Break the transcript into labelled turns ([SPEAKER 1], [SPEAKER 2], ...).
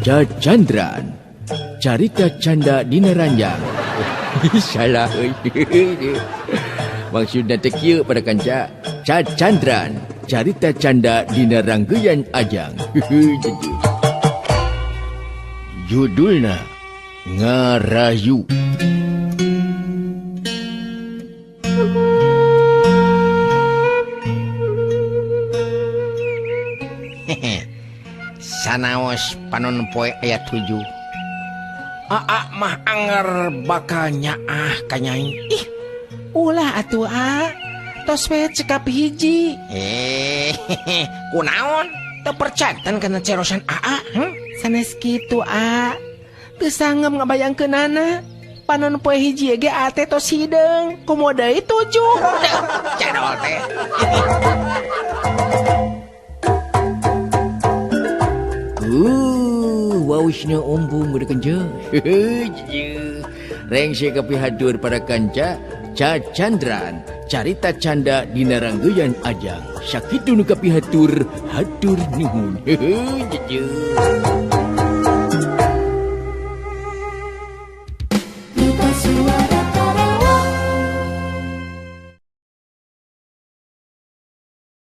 [SPEAKER 1] Cacandran carita canda dina ranjang. Salah euy. Maksudna teh kieu pada kanca. Cacandran carita canda dina ranggeyan ajang. Judulna Ngarayu.
[SPEAKER 2] Sanaos panon poe aya 7. Aa mah anger bakal nyaah ka Nyai.
[SPEAKER 3] Ih, ulah atuh a. Tos we cekap hiji.
[SPEAKER 2] Kunaon? Teu percanten kana cerosan aa,
[SPEAKER 3] Sanes kitu a. Teu sanggep ngabayangkeunana. Panon poe hiji ge a teh tos hideung. Komo deui 7.
[SPEAKER 2] Cedol teh.
[SPEAKER 1] Wausnya ombung udah kenca. Rengse kapihatur para kanca Cacandran carita canda dina ranggeyan ajang. Sakitu nu kapihatur hatur nuhun.